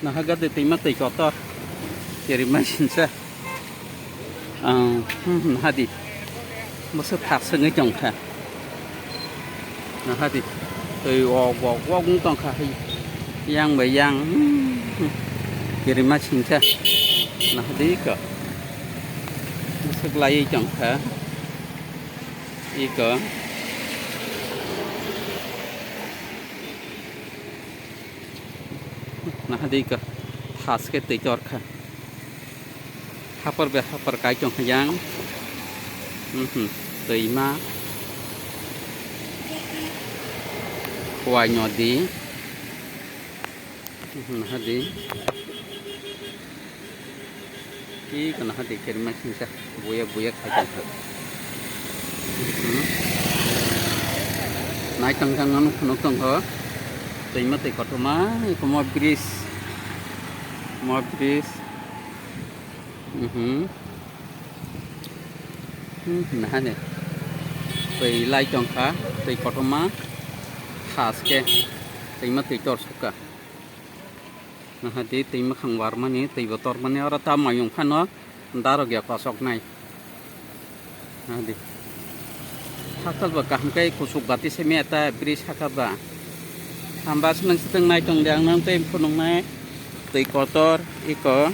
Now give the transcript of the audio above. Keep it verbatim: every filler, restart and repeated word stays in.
Naha gade twima twi kotor. Kerima sinsa. Ang, hmm, naha di. Masa thak sengwi tong kha. Naha di. Twi wok wok wok wng tong kha hai. Yang bai yang. Hmm. Kerima sinsa. Naha di ko. Masa lai tong kha. Iko. Naha di ko. Thas khe twi tor kha. Hapar be hapar kai tong kha yang. Mhm. Twima. Kuai nodi. Mhm, naha di. Iko naha di kerima sinsa. Buya buya khai tong kha. Mhm. Nai tong kha nang phunuk tong kho. Twima twi kotorma, iko mo bridge. Mo bridge. Mhm. Hmm, naha ni. Twi lai tong kha, twi kotorma. Thas khe. Twima twi tor sukha. Naha di twi mwkhang warmani, twi bo tormani, oro ta mayung phano darok ya kosok nai. Naha di. Hakal ba kaham kai kusuk bati se me ta bridge hakal ba. Hamba se nang siteng nai tong de ang nang tei phunuk nai. Twi kotor, iko.